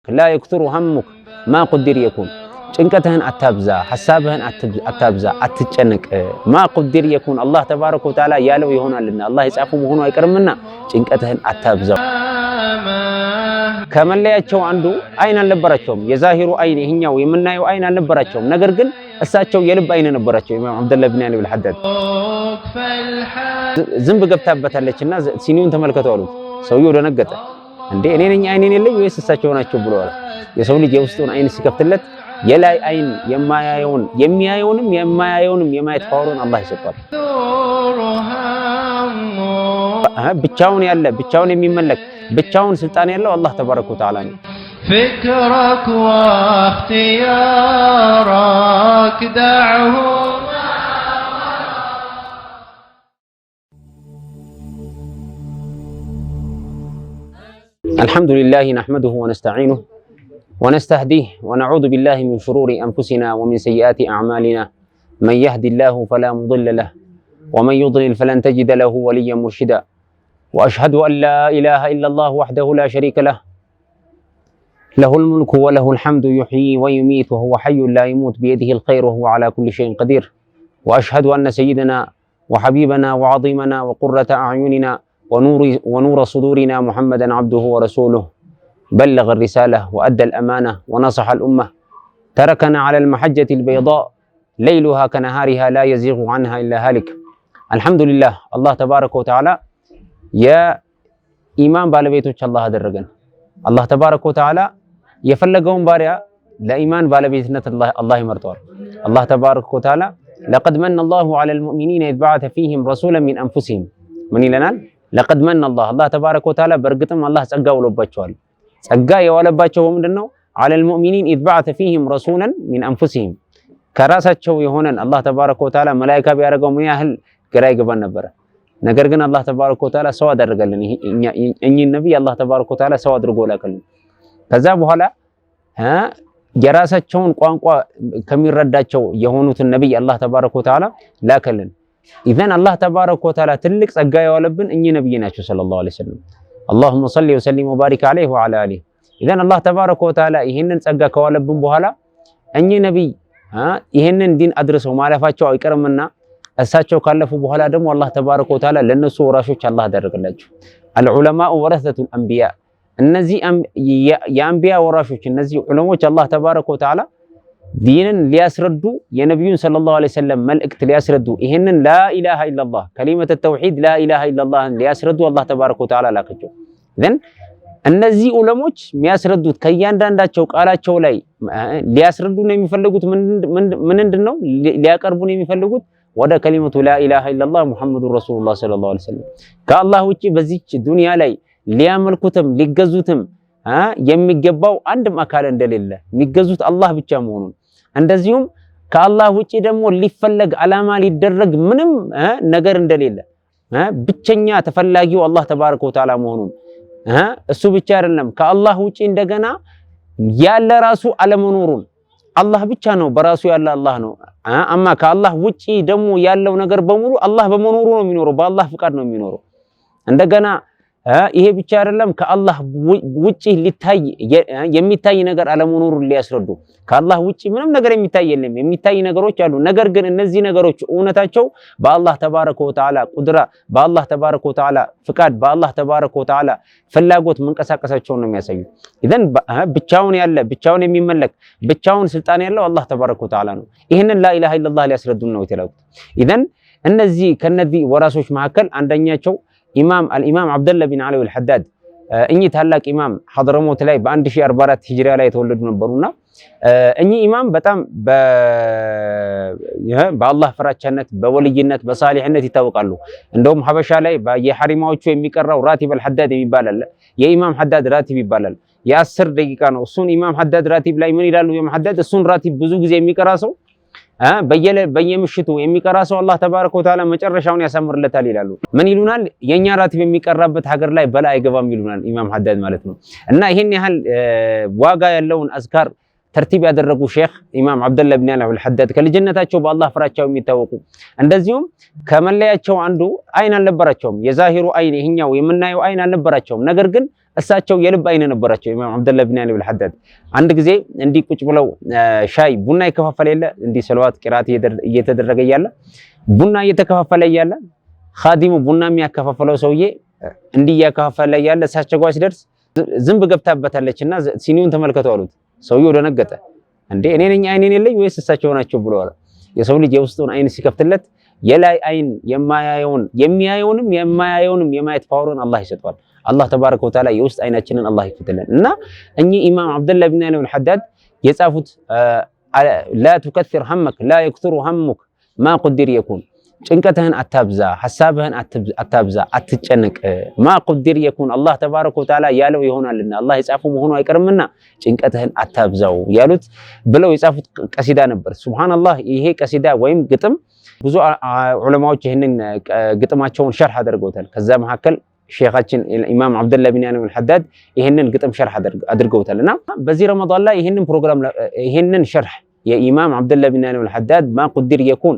لا يكثر همك ما قدر يكون። ጭንቀትህን አታብዛ፣ ሐሳብህን አታብዛ፣ አትጨነቅ። ما قدر يكون አላህ تبارك وتعالى ያለው ይሆናልና አላህ የጻፈው መሆኑ አይቀርምና ጭንቀትህን አታብዛው። ከመለያቸው አንዱ አይን አልነበራቸውም። የዛሂሩ አይን ይሄኛው የምናየው አይን አልነበራቸውም። ነገር ግን እሳቸው የልብ አይን ነበራቸው። ኢማም አብደላህ ብን አሊ አልሐዳድ ዝንብ ገብታበታለችና ሲኒውን ተመልከቱ አሉት። ሰውየው ደነገጠ። እንዴ እኔ ነኝ አይኔን የለኝ ወይስ እሳቸው ናቸው ብለዋል። የሰው ልጅ የውስጡን አይን ሲከፍትለት የላይ አይን የማያየውን የሚያየውንም የማያየውንም የማየት power ኡን አላህ ይሰጠዋል። ብቻውን ያለ ብቻውን የሚመለክ ብቻውን ስልጣን ያለው አላህ تبارك وتعالى ነው። فكرك واختيارك دعه الحمد لله نحمده ونستعينه ونستهديه ونعوذ بالله من شرور أنفسنا ومن سيئات أعمالنا من يهد الله فلا مضل له ومن يضلل فلن تجد له وليا مرشدا وأشهد أن لا إله إلا الله وحده لا شريك له له الملك وله الحمد يحيي ويميت وهو حي لا يموت بيده الخير وهو على كل شيء قدير وأشهد أن سيدنا وحبيبنا وعظيمنا وقرة أعيننا ونور صدورنا محمدا عبده ورسوله بلغ الرسالة وأدى الأمانة ونصح الأمة تركنا على المحجة البيضاء ليلها كنهارها لا يزيغ عنها إلا هالك الحمد لله አላህ تبارك وتعالى የኢማን ባለቤቶች አላህ አደረገን። አላህ تبارك وتعالى የፈለገውን ባሪያ ለኢማን ባለቤትነት አላህ ይመርጠዋል። አላህ تبارك وتعالى لقد من الله على المؤمنين إذ بعث فيهم رسولا من أنفسهم ምን ይለናል? لقد من الله አላህ تبارك وتعالى በእርግጥም አላህ ጸጋ ውሎባቸዋል። ጸጋ የዋለባቸው በምንድን ነው? على المؤمنين إذ بعث فيهم رسولا من أنفسهم ከራሳቸው የሆነን አላህ تبارك وتعالى መላኢካ ቢያደርገው ምን ያህል ግራ ይገባን ነበረ። ነገር ግን አላህ تبارك وتعالى ሰው አደረገልን። እኚህን ነቢይ አላህ تبارك وتعالى ሰው አድርጎ ላከልን። ከዛ በኋላ የራሳቸውን ቋንቋ ከሚረዳቸው የሆኑትን ነቢይ አላህ تبارك وتعالى ላከልን። إذن አላህ تبارك وتعالى ትልቅ ጸጋ የዋለብን እኚህ ነቢይ ናቸው صلى الله عليه وسلم። اللهم صل وسلم وبارك عليه وعلى آله። إذن አላህ تبارك وتعالى ይህንን ጸጋ ከዋለብን በኋላ እኚህ ነቢይ ይህንን ዲን አድርሰው ማለፋቸው አይቀርምና እሳቸው ካለፉ በኋላ ደግሞ አላህ تبارك وتعالى ለነሱ ወራሾች አላህ አደረገላቸው። العلماء ورثة الأنبياء፣ እነዚህ የአንቢያ ወራሾች እነዚህ ዑለሞች አላህ تبارك وتعالى ዲንን ሊያስረዱ የነቢዩን صلى الله عليه وسلم መልእክት ሊያስረዱ ይህንን لا إله إلا الله كلمة التوحيد لا إله إلا الله ን ሊያስረዱ አላህ تبارك وتعالى ላከቸው። إذن እነዚህ ዑለሞች የሚያስረዱት ከእያንዳንዳቸው ቃላቸው ላይ ሊያስረዱን የሚፈልጉት ምንድን ነው? ሊያቀርቡን የሚፈልጉት ወደ كلمة لا إله إلا الله محمد رسول الله صلى الله عليه وسلم። ከአላህ ውጪ በዚች ዱንያ ላይ ሊያመልኩትም ሊገዙትም የሚገባው አንድም አካል እንደሌለ የሚገዙት አላህ ብቻ መሆኑን እንደዚሁም ከአላህ ውጪ ደግሞ ሊፈለግ ዓላማ ሊደረግ ምንም ነገር እንደሌለ ብቸኛ ተፈላጊው አላህ ተባረከ ወተዓላ መሆኑን እሱ ብቻ አይደለም፣ ከአላህ ውጪ እንደገና ያለ ራሱ አለመኖሩን አላህ ብቻ ነው፣ በራሱ ያለ አላህ ነው። አማ ከአላህ ውጪ ደግሞ ያለው ነገር በሙሉ አላህ በመኖሩ ነው የሚኖረው፣ በአላህ ፍቃድ ነው የሚኖረው። እንደገና ይሄ ብቻ አይደለም፣ ከአላህ ውጪ ሊታይ የሚታይ ነገር አለመኖሩን ሊያስረዱ ከአላህ ውጪ ምንም ነገር የሚታይ የለም። የሚታይ ነገሮች አሉ። ነገር ግን እነዚህ ነገሮች እውነታቸው በአላህ ተባረከ ወተዓላ ቁድራ፣ በአላህ ተባረከ ወተዓላ ፍቃድ፣ በአላህ ተባረከ ወተዓላ ፍላጎት መንቀሳቀሳቸውን ነው የሚያሳዩ። ኢዘን ብቻውን ያለ ብቻውን የሚመለክ ብቻውን ስልጣን ያለው አላህ ተባረከ ወተዓላ ነው። ይህንን ላኢላሃ ኢለላህ ሊያስረዱን ነው የተላኩት። ኢዘን እነዚህ ከነዚህ ወራሶች መካከል አንደኛቸው ኢማም አልኢማም አብደላህ ቢን ዓለዊ አልሐዳድ እኚህ ታላቅ ኢማም ሐድረሞት ላይ በ1044 ሂጅራ ላይ የተወለዱ ነበሩና እኚህ ኢማም በጣም በአላህ ፍራቻነት፣ በወልይነት፣ በሳሊሕነት ይታወቃሉ። እንደውም ሀበሻ ላይ የሐሪማዎቹ የሚቀራው راتب አልሐዳድ የሚባል አለ። የኢማም ሐዳድ ራቲብ ይባላል። የ10 ደቂቃ ነው። እሱን ኢማም ሐዳድ ራቲብ ላይ ምን ይላሉ? ኢማም ሐዳድ እሱን ራቲብ ብዙ ጊዜ የሚቀራ ሰው በየምሽቱ የሚቀራ ሰው አላህ تبارك وتعالى መጨረሻውን ያሳምርለታል ይላሉ። ምን ይሉናል? የኛ ራቲብ የሚቀራበት ሀገር ላይ በላ አይገባም ይሉናል ኢማም ሐዳድ ማለት ነው። እና ይሄን ያህል ዋጋ ያለውን አዝካር ተርቲብ ያደረጉ ሼክ ኢማም አብደላህ ብን አልሐዳድ ሐዳድ ከልጅነታቸው በአላህ ፍራቻው የሚታወቁ እንደዚሁም ከመለያቸው አንዱ አይን አልነበራቸውም። የዛሂሩ አይን ይሄኛው የምናየው አይን አልነበራቸውም። ነገር ግን እሳቸው የልብ አይን ነበራቸው። ኢማም አብደላህ ብን አሊ አልሐዳድ አንድ ጊዜ እንዲህ ቁጭ ብለው ሻይ ቡና ይከፋፈለ የለ፣ እንዲህ ሰለዋት ቂራት እየተደረገ እያለ፣ ቡና እየተከፋፈለ እያለ፣ ኻዲሙ ቡና የሚያከፋፈለው ሰውዬ እንዲህ እያከፋፈለ እያለ እሳቸው ጋር ሲደርስ ዝንብ ገብታበታለችና ሲኒውን ተመልከቱ አሉት። ሰውዬው ደነገጠ። እንዴ፣ እኔ ነኝ አይኔን የለኝ ወይስ እሳቸው ናቸው ብለዋል። የሰው ልጅ የውስጡን አይን ሲከፍትለት የላይ አይን የማያየውን፣ የሚያየውንም የማያየውንም የማየት power ን አላህ ይሰጠዋል። አላህ ተባረከ ወተዓላ የውስጥ አይናችንን አላህ ይክፈትልን። እና እኚህ ኢማም አብደላህ ብን አሊ አልሐዳድ የጻፉት لا تكثر همك، لا يكثر همك، ما قدر يكون፣ ጭንቀትህን አታብዛ፣ ሐሳብህን አታብዛ፣ አትጨነቅ። ما قدر يكون፣ አላህ ተባረከ ወተዓላ ያለው ይሆናልና፣ አላህ የጻፈው መሆኑ አይቀርምና ጭንቀትህን አታብዛው ያሉት ብለው የጻፉት ቀሲዳ ነበር። ሱብሃነላህ፣ ይሄ ቀሲዳ ወይም ግጥም ብዙ ዑለማዎች ይህንን ግጥማቸውን ሸርህ አድርገውታል። ከዛ መካከል ሼኻችን ኢማም አብደላህ ቢን አሊ አልሐዳድ ይህንን ግጥም ሸርህ አድርገውታል። እና በዚህ ረመዳን ላይ ይህንን ፕሮግራም፣ ይህንን ሸርህ የኢማም አብደላህ ቢን አሊ አልሐዳድ ما قدر يكون،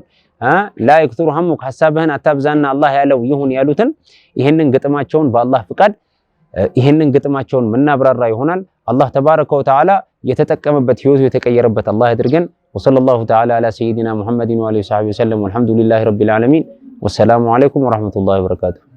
لا يكثر همك፣ ሐሳብህን አታብዛና አላህ ያለው ይሁን ያሉትን ይህንን ግጥማቸውን፣ በአላህ ፍቃድ ይህንን ግጥማቸውን ምናብራራ ይሆናል። አላህ ተባረከ ወተዓላ የተጠቀመበት፣ ህይወቱ የተቀየረበት አላህ ያድርገን። وصلى الله تعالى على سيدنا محمد وآله وصحبه وسلم والحمد لله رب العالمين والسلام عليكم ورحمة الله وبركاته።